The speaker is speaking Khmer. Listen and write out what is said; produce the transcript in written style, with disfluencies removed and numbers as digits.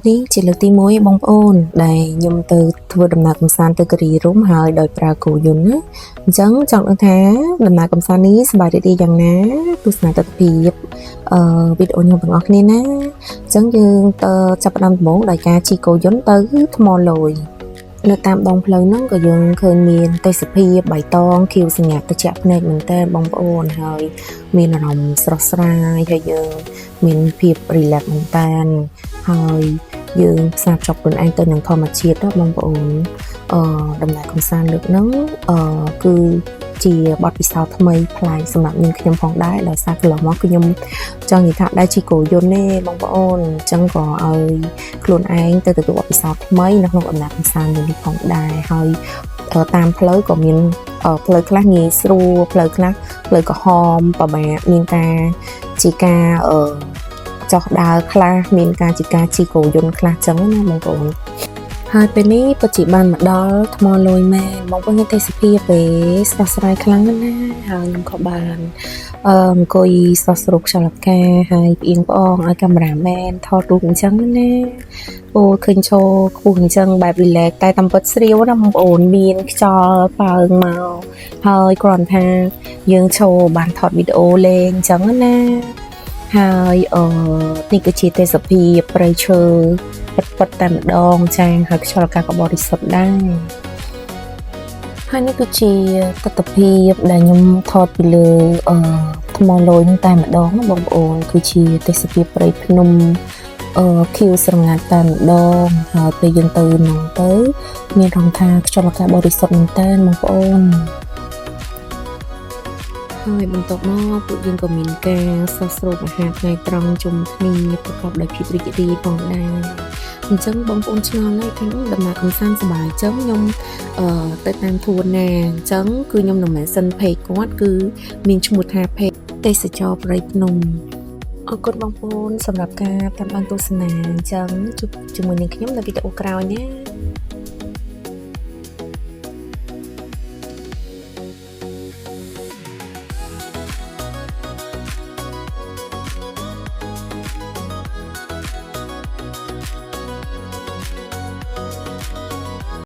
នេះជាលើកទី1បងប្អូនដែលខ្ញុំទៅធ្វើដំណើរកម្សាន្តទៅគិរីរម្យហើយដោយប្រើគោយន្តណាអញ្ចឹងចង់ដឹងថាដំណើរកម្សាន្តនេះសប្បាយរីករាយយ៉ាងណាទស្សនាទស្សនភាពអឺវីដេអូខ្ញុំទាំងអស់គ្នាណាអញ្ចឹងយើងទៅចាប់ផ្ដើមដំបូងដោយការជិះគោយន្តទៅថ្មលយនៅតាមដងផ្លូវហ្នឹងក៏យើងឃើញមានទេសភាពបៃតងខៀវសញ្ញាតិចភ្នែកមែនតើបងប្អូនហើយមានអារម្មណ៍ស្រស់ស្រាយហើយយើងមានភាព relax មែនតើហើយយើងផ្សារភ្ជាប់ខ្លួនឯងទៅនឹងធម្មជាតិណាបងប្អូនអឺដំណើរកម្សាន្តលើកហ្នឹងអឺគឺជាបទពិសោធន៍ថ្មីប្លែកសម្រាប់នាងខ្ញុំផងដែរដោយសារកន្លងមកគឺខ្ញុំចង់និយាយថាដែរជិះគោយន្តទេបងប្អូនអញ្ចឹងក៏ឲ្យខ្លួនឯងទៅទទួលបទពិសោធន៍ថ្មីនៅក្នុងដំណើរកម្សាន្តមួយនេះផងដែរហើយតាមផ្លូវក៏មានផ្លូវខ្លះងាយស្រួលផ្លូវខ្លះផ្លូវក្រហមប្របាកមានការជាការអឺចោះដើរខ្លះមានការជាការជិះគោយន្តខ្លះចឹងណាបងប្អូនហើយពេលនេះពិតជាបានមកដល់ថ្មលយមែនបងប្អូនឃើញទេសភាពពេលស្រស់ស្រាយខ្លាំងណាស់ណាហើយខ្ញុំក៏បានអឺអង្គុយស្រស់ស្រូបខ្យល់អាកាសហើយផ្អៀងផ្អងឲ្យ cameraman ថតរូបអញ្ចឹងណាអូឃើញឈរខ្ពស់អញ្ចឹងបែប relax តែតាមពិតស្រាវណាបងប្អូនមានខ្យល់ប៉ើងមកហើយគ្រាន់ថាយើងឈរបានថតវីដេអូលេងអញ្ចឹងណាហើយអឺនេះគឺជាទេសភាពព្រៃឈើពិតពិតតែម្ដងចាហើយខ្យល់អាកាសក៏បរិសុទ្ធដែរហើយនេះគឺជាទស្សនភាពដែលខ្ញុំថតពីលើអឺថ្មលយនឹងតែម្ដងណាបងប្អូនគឺជាទេសភាពព្រៃភ្នំអឺខៀវស្រងាត់តែម្ដងហើយពេលយើងទៅនោះទៅ មានរំថាខ្យល់អាកាសបរិសុទ្ធមែនតើបងប្អូនហើយបន្ទាប់មកពួកយើងក៏មានការសោះស្រូបអាហារថ្ងៃត្រង់ជុំគ្នាប្រកបដោយភាពរីករាយផងដែរអញ្ចឹងបងប្អូនឆ្ងល់ហើយថាដំណើរកម្សាន្តសប្បាយអញ្ចឹងខ្ញុំអឺទៅតាមធួនណាអញ្ចឹងគឺខ្ញុំនឹង mention page គាត់គឺមានឈ្មោះថា page ទេសចរព្រៃភ្នំអរគុណបងប្អូនសម្រាប់ការតាមដានទស្សនាអញ្ចឹងជួបជាមួយនឹងខ្ញុំនៅវីដេអូក្រោយណា។